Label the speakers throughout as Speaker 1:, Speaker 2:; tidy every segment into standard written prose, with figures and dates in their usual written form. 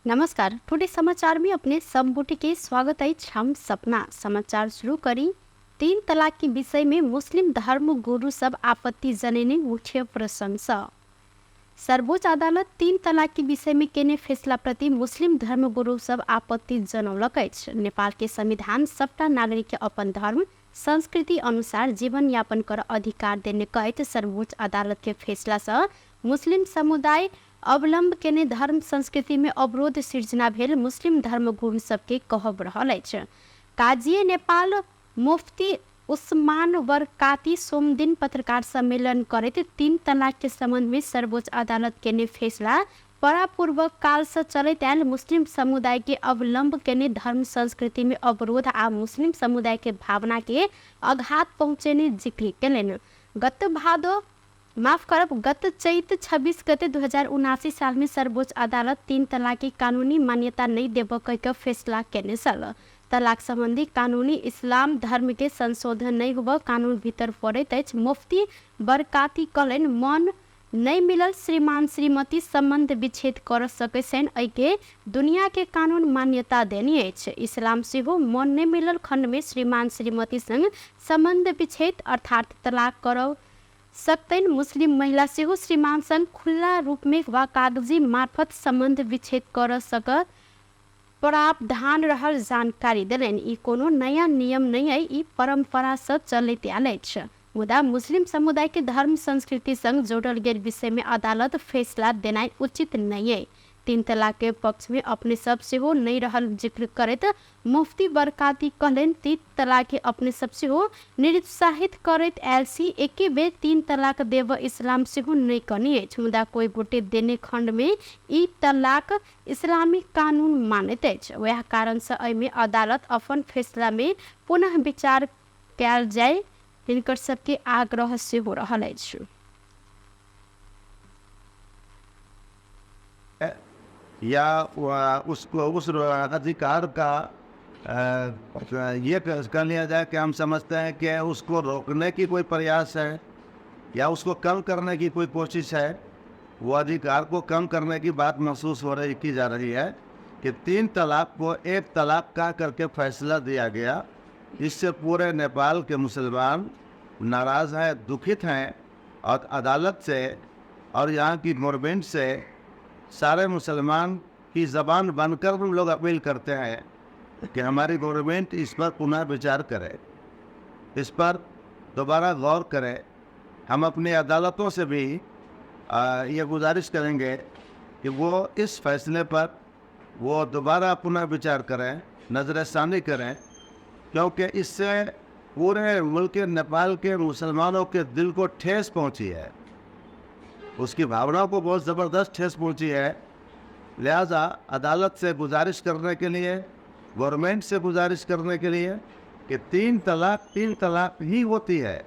Speaker 1: नमस्कार, टुडे समाचार में अपने सब गोटे के स्वागत अछि। हम सपना समाचार शुरू करी। तीन तलाक के विषय में मुस्लिम धर्म गुरु सब आपत्ति जनेने मुख्य प्रशंसा। सर्वोच्च अदालत तीन तलाक के विषय में केने फैसला प्रति मुस्लिम धर्म गुरु सब आपत्ति जनौलक अछि। नेपाल के संविधान सबटा नागरिक के अपन धर्म संस्कृति अनुसार जीवनयापन कर अधिकार देने कहैत सर्वोच्च अदालत के फैसला सँ मुस्लिम समुदाय अवलम्ब केने धर्म संस्कृति में अवरोध सिर्जना भेल मुस्लिम धर्मगुरु सबके कहब रहल अछि। काजी नेपाल मुफ्ती उस्मान बरकाती सोमदिन पत्रकार सम्मेलन करैत तीन तलाक के संबंध में सर्वोच्च अदालत केने फैसला परापूर्वक काल से चलैत आयल मुस्लिम समुदाय के अवलंब केने धर्म संस्कृति में अवरोध आ मुस्लिम समुदाय के भावना के आघात पहुँचेने जिक्र केलनि। गत भादो माफ करब गत चैत 26 गते 2079 साल में सर्वोच्च अदालत तीन तलाक के कानूनी मान्यता नहीं देबऽ कहि कऽ फैसला केने छल। तलाक संबंधी कानूनी इस्लाम धर्म के संशोधन नहीं होबऽ कानून भीतर पड़ैत अछि। मुफ्ती बरकाती कहलनि, मन नहीं मिलल श्रीमान श्रीमती संबंध विच्छेद कर सकै छनि, एहिके दुनिया के कानून मान्यता देने अछि। इस्लाम सेहो मन नहीं मिलल खंड में श्रीमान श्रीमती संग संबंध विच्छेद अर्थात तलाक करब सकतनि। मुस्लिम महिला सेहो श्रीमान संग खुल्ला रूपमे वा कागजी मार्फत सम्बन्ध विच्छेद कर सक प्रावधान रहल जानकारी देलनि। ई कोनो नया नियम नहि अइ, ई परम्परासँ चलैत आयल अछि। मुदा मुस्लिम समुदाय के धर्म संस्कृति संग जोड़ल गेल विषय में अदालत फैसला देनाइ उचित नहि अइ। तीन तलाक के पक्ष में अपने सब सेहो नहि रहल जिक्र करैत मुफ्ती बरकाती कहलनि, तीन तलाक के अपने सब सेहो निरुत्साहित करैत आयल छी। एके बेर तीन तलाक देब इस्लाम सेहो नहि कहने अछि, मुदा कोई गोटे देने खंड में ई तलाक इस्लामी कानून मानैत अछि। वएह कारण सँ एहिमे अदालत अपन फैसला में पुनः विचार कयल जाय हिनकर सबके आग्रह सेहो रहल अछि।
Speaker 2: या उसको उस अधिकार का ये कह लिया जाए कि हम समझते हैं कि उसको रोकने की कोई प्रयास है या उसको कम करने की कोई कोशिश है। वो अधिकार को कम करने की बात महसूस हो रही की जा रही है कि तीन तलाक को एक तलाक का करके फैसला दिया गया। इससे पूरे नेपाल के मुसलमान नाराज़ हैं, दुखित हैं और अदालत से और यहाँ की गवर्नमेंट से सारे मुसलमान की ज़बान बनकर हम लोग अपील करते हैं कि हमारी गवर्नमेंट इस पर पुनः विचार करे, इस पर दोबारा गौर करे। हम अपनी अदालतों से भी ये गुजारिश करेंगे कि वो इस फैसले पर वो दोबारा पुनः विचार करें, नज़रसानी करें, क्योंकि इससे पूरे मुल्क नेपाल के मुसलमानों के दिल को ठेस पहुंची है, उसकी भावनाओं को बहुत ज़बरदस्त ठेस पहुंची है। लिहाजा अदालत से गुजारिश करने के लिए, गवर्नमेंट से गुजारिश करने के लिए कि तीन तलाक ही होती है।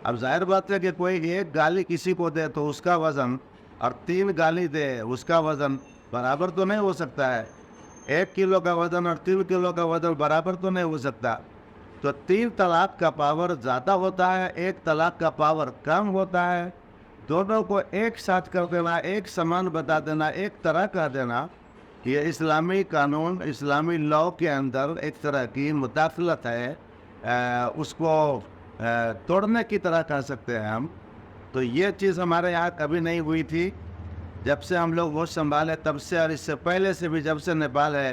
Speaker 2: अब जाहिर बात है कि कोई एक गाली किसी को दे तो उसका वज़न और तीन गाली दे उसका वज़न बराबर तो नहीं हो सकता है। 1 किलो का वज़न और 3 किलो का वज़न बराबर तो नहीं हो सकता। तो तीन तलाक का पावर ज़्यादा होता है, एक तलाक का पावर कम होता है। दोनों को एक साथ कर देना, एक समान बता देना, एक तरह कर देना, ये इस्लामी कानून, इस्लामी लॉ के अंदर एक तरह की मुदाखलत है, उसको तोड़ने की तरह कह सकते हैं हम। तो ये चीज़ हमारे यहाँ कभी नहीं हुई थी। जब से हम लोग होश संभाले तब से, और इससे पहले से भी जब से नेपाल है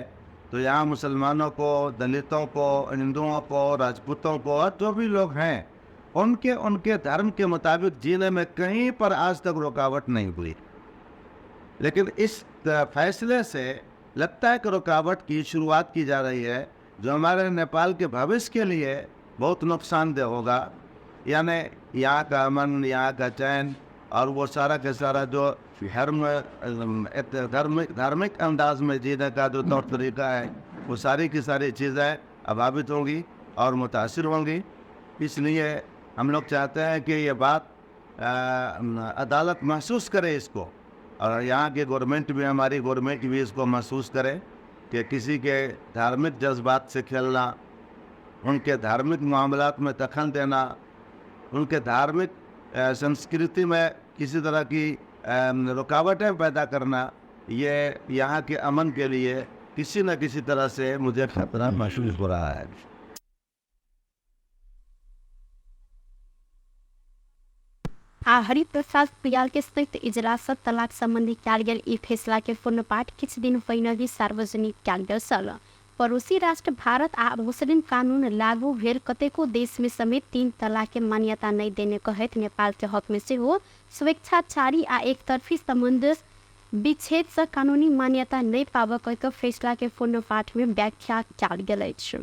Speaker 2: तो यहाँ मुसलमानों को, दलितों को, हिंदुओं को, राजपूतों को और जो भी लोग हैं उनके उनके धर्म के मुताबिक जीने में कहीं पर आज तक रुकावट नहीं हुई। लेकिन इस फैसले से लगता है कि रुकावट की शुरुआत की जा रही है, जो हमारे नेपाल के भविष्य के लिए बहुत नुकसानदेह होगा। यानी यहाँ का अमन, यहाँ का चैन और वो सारा के सारा जो धार्मिक अंदाज में जीने का जो तौर तरीका है, वो सारी की सारी चीज़ें अभावित होंगी और मुतासिर होंगी। इसलिए हम लोग चाहते हैं कि ये बात अदालत महसूस करे इसको, और यहाँ की गवर्नमेंट भी, हमारी गवर्नमेंट भी इसको महसूस करे कि किसी के धार्मिक जज्बात से खेलना, उनके धार्मिक मामलात में दखल देना, उनके धार्मिक संस्कृति में किसी तरह की रुकावटें पैदा करना, ये यहाँ के अमन के लिए किसी न किसी तरह से मुझे खतरा महसूस हो रहा है।
Speaker 1: आ हरिप्रसाद प्रियाल के संयुक्त इजलास तलाक संबंधी कयल गेल ई फैसला के पूर्ण पाठ किछु दिन पहिने ही सार्वजनिक कयल गेल छल। पड़ोसी राष्ट्र भारत आ मुस्लिम कानून लागू भेल कतेको देश में समेत 3 तलाक के मान्यता नहि देने कहैत नेपाल के हक में सेहो स्वेच्छाचारी आ एकतरफी संबंध विच्छेद से कानूनी मान्यता नहि पाबऽ कहि कऽ फैसला के पूर्ण पाठ में व्याख्या कयल गेल अछि।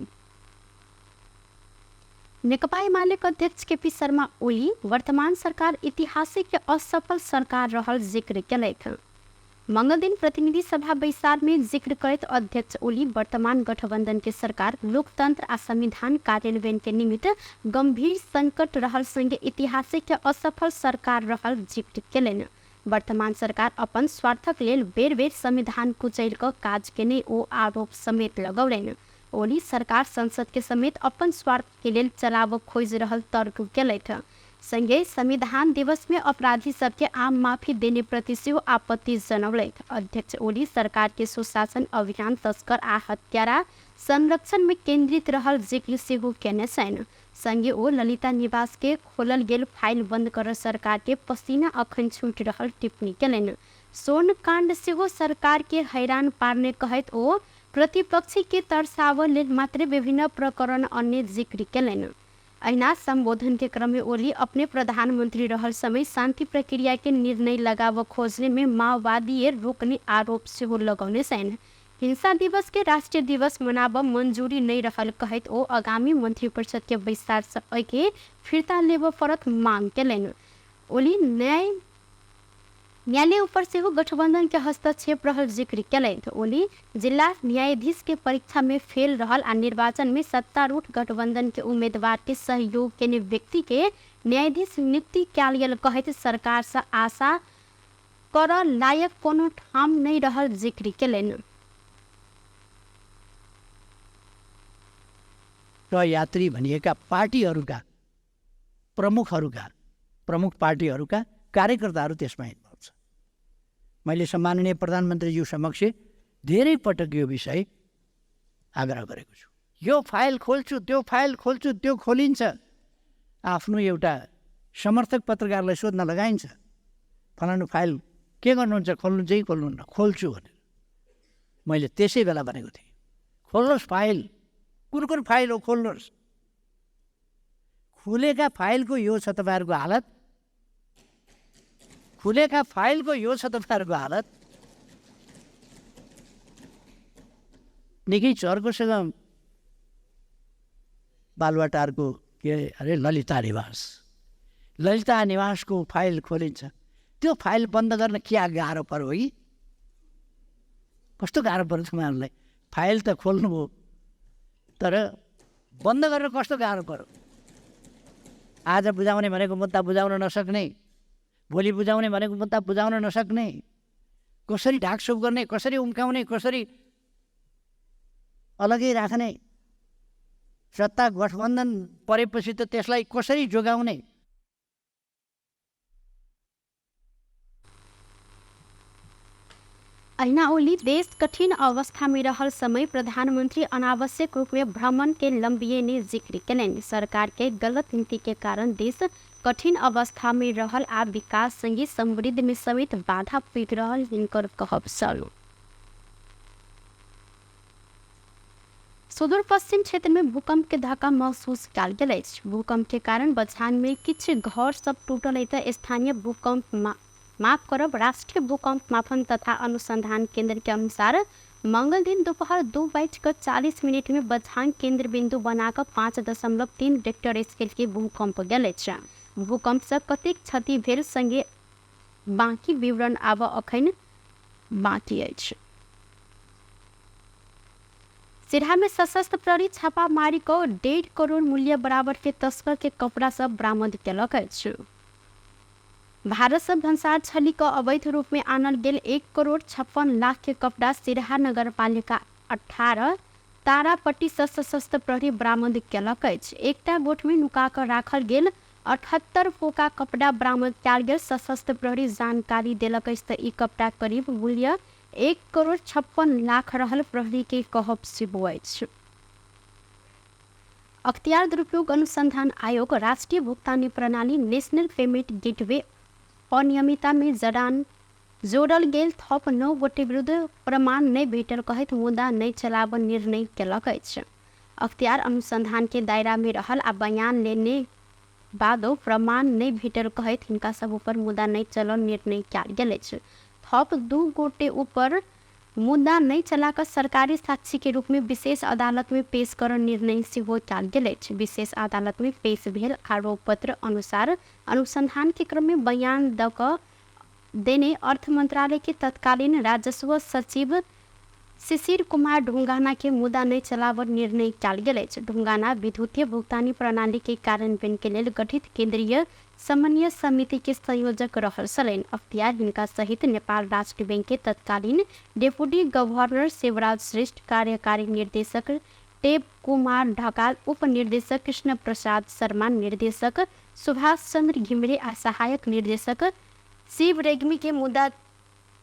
Speaker 1: नेकपा एमाले अध्यक्ष केपी शर्मा ओली वर्तमान सरकार ऐतिहासिक असफल सरकार रहल जिक्र केलथि। मंगल दिन प्रतिनिधि सभा बैसार में जिक्र करैत अध्यक्ष ओली वर्तमान गठबंधन के सरकार लोकतंत्र आ संविधान कार्यान्वयन के निमित्त गंभीर संकट रहल संगे ऐतिहासिक असफल सरकार रहल जिक्र केलनि। वर्तमान सरकार अपन स्वार्थक लेल बेर बेर संविधान कुचैल कऽ काज केने ओ आरोप समेत लगौलनि। ओली सरकार संसद के समेत अपन स्वार्थ के लेल चलाबऽ खोजि रहल तर्क केलथि। संगे संविधान दिवस में अपराधी सबके आम माफी देने प्रति सेहो आपत्ति जनौलथि। अध्यक्ष ओली सरकार के सुशासन अभियान तस्कर आ हत्यारा संरक्षण में केंद्रित रहल जिक्र सेहो केने छनि। संगे ओ ललिता निवास के खोलल गेल फाइल बंद कर सरकार के पसीना अखन छूटि रहल टिप्पणी केलनि। सोन कांड सेहो सरकार के हैरान पारने कहैत ओ प्रतिपक्षी के तरसावऽ लेल मात्रे विभिन्न प्रकरण अन्य जिक्र केलनि। अहिना संबोधन के क्रम में ओली अपने प्रधानमंत्री रहल समय शांति प्रक्रिया के निर्णय लगाव खोजने में माओवादी रोकने आरोप सेहो लगौने छनि। हिंसा दिवस के राष्ट्रीय दिवस मनाब मंजूरी नहीं रहल कहैत ओ आगामी मंत्रिपरिषद के बैसार से एहिके फिर्ता लेबऽ पड़त मांग केलनि। ओली न्यायालय ऊपर सेहो गठबंधन के हस्तक्षेप रहल जिक्र केलथि। ओली जिला न्यायाधीश के परीक्षा में फेल रहल आ निर्वाचन में सत्तारूढ़ गठबंधन के उम्मीदवार के सहयोग केने व्यक्ति के न्यायाधीश नियुक्ति कयल गेल कहैत सरकार से आशा करऽ लायक कोनो ठाम नहि रहल जिक्र केलनि।
Speaker 3: यात्री भनिएका पार्टीहरूका प्रमुखहरूका प्रमुख पार्टीहरूका कार्यकर्ताहरू त्यसमा इन्भल्भ छ। मैले सम्माननीय प्रधानमन्त्रीज्यू समक्ष धेरै पटक यो विषय आग्रह गरेको छु। यो फाइल खोल्छु, त्यो फाइल खोल्छु, त्यो खोलिन्छ। आफ्नो एउटा समर्थक पत्रकारलाई सोध्न लगाइन्छ, फलानु फाइल के गर्नुहुन्छ, खोल्नु चाहिँ खोल्नुहुन्न? खोल्छु भनेर मैले त्यसै बेला भनेको थिएँ, खोल्नुहोस् फाइल, कुन कुन फाइल हो खोल्नुहोस्। खुलेका फाइलको यो छ तपाईँहरूको हालत, खुलेका फाइलको यो छ तपाईँहरूको हालत। निकै चर्कोसँग बालुवाटारको के अरे ललिता निवास, ललिता निवासको फाइल खोलिन्छ। त्यो फाइल बन्द गर्न क्या गाह्रो पर्यो कि, कस्तो गाह्रो पर्यो तपाईँहरूलाई? फाइल त खोल्नुभयो तर बन्द गर्न कस्तो गाह्रो पर्यो? आज बुझाउने भनेको मुद्दा बुझाउन नसक्ने, भोलि बुझाउने भनेको मुद्दा बुझाउन नसक्ने, कसरी ढाकछोप गर्ने, कसरी उम्काउने, कसरी अलगै राख्ने, सत्ता गठबन्धन परेपछि त त्यसलाई कसरी जोगाउने।
Speaker 1: अहिना ओली देश कठिन अवस्था में रहल समय प्रधानमंत्री अनावश्यक रूप में भ्रमण के लंबिएने जिक्र केलनि। सरकार के गलत नीति के कारण देश कठिन अवस्था में रहल आ विकास संगे समृद्धि में समेत बाधा पुगि रहल हिनकर कहब छल। सुदूर पश्चिम क्षेत्र में भूकंप के धक्का महसूस कयल गेल अछि। भूकंप के कारण बझांग में किछु घर सब टूटल अछि तऽ स्थानीय भूकंप माफ करब राष्ट्रीय भूकंप मापन तथा अनुसंधान केंद्र के अनुसार मंगल दिन दोपहर 2:40 में बझांग केंद्र बिंदु बनाकर 5.3 रिक्टर स्केल के भूकंप गेल अछि। भूकंप से कतेक क्षति भेल संगे बाकी विवरण आब अखन बाकी अछि। सिरहा में सशस्त्र प्रहरी छापामारी कऽ 1.5 करोड़ मूल्य बराबर के तस्कर के कपड़ा सब बरामद केलक अछि। भारत से भन्सार छली कऽ अवैध रूप में आनल गेल 1,56,00,000 के कपड़ा सिरहा नगरपालिका 18 तारापट्टी से सशस्त्र प्रहरी बरामद केलक अछि। एकटा गोठ में नुका कऽ राखल गेल 78 पोका कपड़ा बरामद कयल गेल सशस्त्र प्रहरी जानकारी देलक अछि। तऽ ई कपड़ा करीब मूल्य 1 करोड़ 56 लाख रहल प्रहरी के कहब सेहो अछि। अख्तियार दुरुपयोग अनुसन्धान आयोग राष्ट्रिय भुक्तानी प्रणाली नेशनल पेमेन्ट गेटवे अनियमितता में जडान जोड़ल गेल थप 9 गोटे विरुद्ध प्रमाण नहि भेटल कहैत मुद्दा नहि चलाबऽ निर्णय केलक अछि। अख्तियार अनुसन्धान के दायरा में रहल आ बयान लेने बादो प्रमाण नहि भेटल कहैत हिनका सब ऊपर मुद्दा नहि चलल निर्णय कयल गेल अछि। थप 2 गोटे ऊपर मुद्दा नहि चला कऽ सरकारी साक्षी के रूप में विशेष अदालत में पेश करऽ निर्णय सेहो कयल गेल अछि। विशेष अदालत में पेश भेल आरोप पत्र अनुसार अनुसंधान के क्रम में बयान दऽ कऽ देने अर्थ मंत्रालय के तत्कालीन राजस्व सचिव शिशिर कुमार ढुंगाना के मुद्दा नहि चलाबऽ निर्णय कयल गेल अछि। ढुंगाना विद्युतीय भुगतानी प्रणाली के कार्यान्वयन के लेल गठित केंद्रीय समन्वय समिति के संयोजक रहल छलनि। अख्तियार हिनका सहित नेपाल राष्ट्र बैंक के तत्कालीन डेपुटी गवर्नर शिवराज श्रेष्ठ, कार्यकारी निर्देशक टेप कुमार ढकाल, उप निर्देशक कृष्ण प्रसाद शर्मा, निर्देशक सुभाष चंद्र घिमिरे आ सहायक निर्देशक शिव रेग्मी के मुद्दा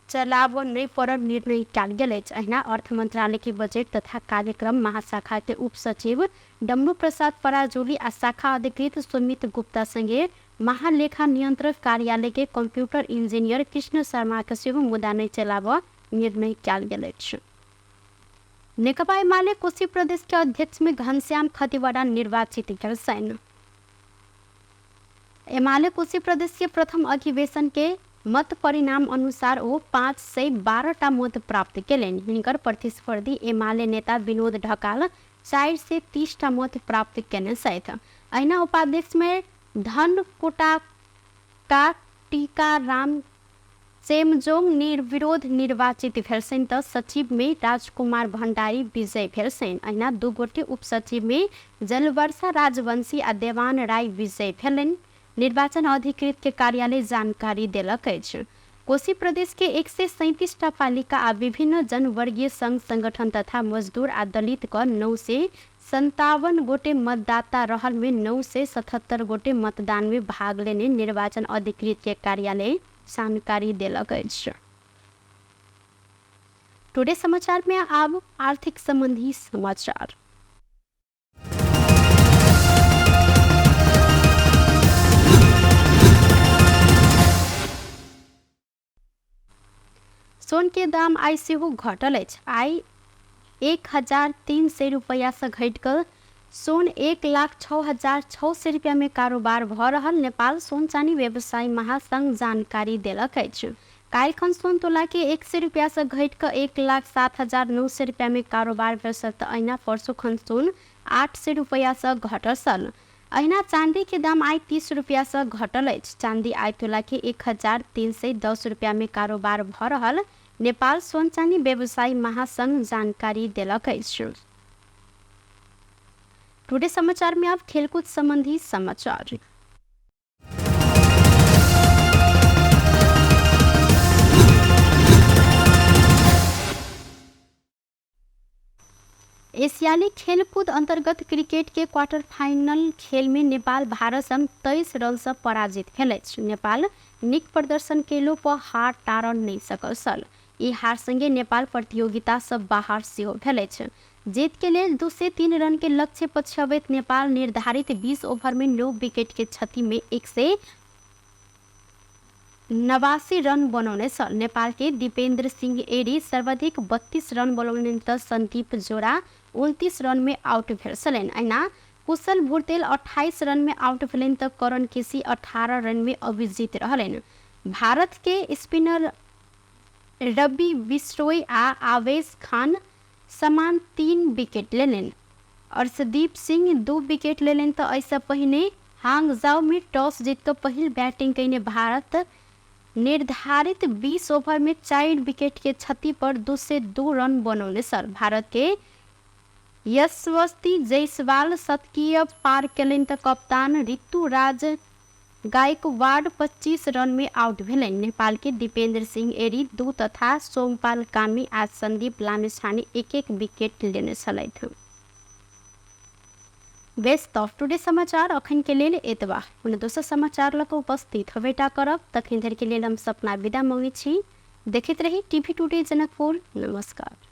Speaker 1: चलाबऽ नहि पड़ल निर्णय कयल गेल अछि। अहिना अर्थ मंत्रालय के बजट तथा कार्यक्रम महाशाखा के उप सचिव डम्बू प्रसाद पराजुली आ शाखा अधिकृत सुमित गुप्ता संगे महालेखा नियंत्रक कार्यालय के कंप्यूटर इंजीनियर कृष्ण शर्मा के सेहो मुद्दा नहि चलाबऽ निर्णय कयल गेल अछि। नेकपा एमाले कोशी प्रदेश के अध्यक्ष में घनश्याम खतिवड़ा निर्वाचित भेल छनि। एमाले कोशी प्रदेश के प्रथम अधिवेशन के मत परिणाम अनुसार ओ 512 टा मत प्राप्त केलनि। हिनकर प्रतिस्पर्धी एमाले नेता विनोद ढकाल 430 टा मत प्राप्त केने छथि। अहिना उपाध्यक्ष में धन कोटाका टीकाराम चेमजोङ निर्विरोध निर्वाचित भेल छनि तऽ सचिव में राजकुमार भण्डारी विजय भेल छनि। अहिना 2 गोटे उपसचिव में जलवर्षा राजवंशी आ देवान राय विजय भेलनि। निर्वाचन अधिकृत के कार्यालय जानकारी देलक अछि। कोशी प्रदेश के 137 टा पालिका आ विभिन्न जनवर्गीय संघ संगठन तथा मजदूर आ दलित क 957 गोटे मतदाता रहल में 977 गोटे मतदान में भाग लेने निर्वाचन अधिकृत के कार्यालय जानकारी देलक अछि। टुडे समाचार में आब आर्थिक संबंधी समाचार। सोन के दाम आइ सेहो घटल अछि। आइ 1300 रुपैया से घटि कऽ सोन 1,06,600 रुपया में कारोबार भऽ रहल नेपाल सोन चानी व्यवसायी महासंघ जानकारी देलक अछि। काल्हिखन सोन तोला के 100 रुपया से घटि कऽ 1,07,900 रुपया में कारोबार भेल छल तऽ अहिना परसुखन सोन 800 रुपैया से घटल छल। अहिना चांदी के दाम आइ 30 रुपया से घटल अछि। चांदी आइ तोला के 1310 रुपया में कारोबार भऽ रहल नेपाल सोन चानी व्यवसायी महासंघ जानकारी देलक अछि। टुडे समाचार में अब खेलकूद संबंधी समाचार। एशियाली खेलकूद अंतर्गत क्रिकेट के क्वार्टर फाइनल खेल में नेपाल भारत संग 23 रन से पराजित भेल अछि। नेपाल नीक प्रदर्शन केलो पर हार टारल नहि सकल छल। ई हार संगे नेपाल प्रतियोगिता से बाहर सेहो भेल अछि। जीत के लेल 203 रन के लक्ष्य पछियबैत नेपाल निर्धारित 20 ओवर में 9 विकेट के क्षति में 189 रन बनौने छल। नेपाल के दीपेंद्र सिंह एरी सर्वाधिक 32 रन बनौलनि तऽ संदीप जोड़ा 29 रन में आउट भेल छलनि। अहिना कुशल भुर्तेल 28 रन में आउट भेलनि तऽ करण केसी 18 रन में अभिजीत रहलनि। भारत के स्पिनर रवि बिश्नोई आ आवेश खान समान 3 विकेट लेलनि। अर्शदीप सिंह 2 विकेट लेलनि तऽ एहिसँ पहिने हांगजाओ में टॉस जीत कऽ पहिल बैटिंग कयने भारत निर्धारित 20 ओवर में 4 विकेट के क्षति पर 202 रन बनौने छल। भारत के यशस्वी जायसवाल शतकीय पार केलनि तऽ कप्तान ऋतुराज गायकवाड़ 25 रन में आउट भेलनि। नेपाल के दीपेंद्र सिंह एरी 2 तथा सोमपाल कामी आ संदीप लामिछाने 1-1 विकेट लेने छलथि। बेस्ट ऑफ टुडे समाचार अखन के लेल एतबा। पुनः दोसर समाचार लऽ कऽ उपस्थित होबेटा करब। तखन धरि के लेल हम सपना विदा मङ्गै छी। देखैत रही टीवी टुडे जनकपुर। नमस्कार।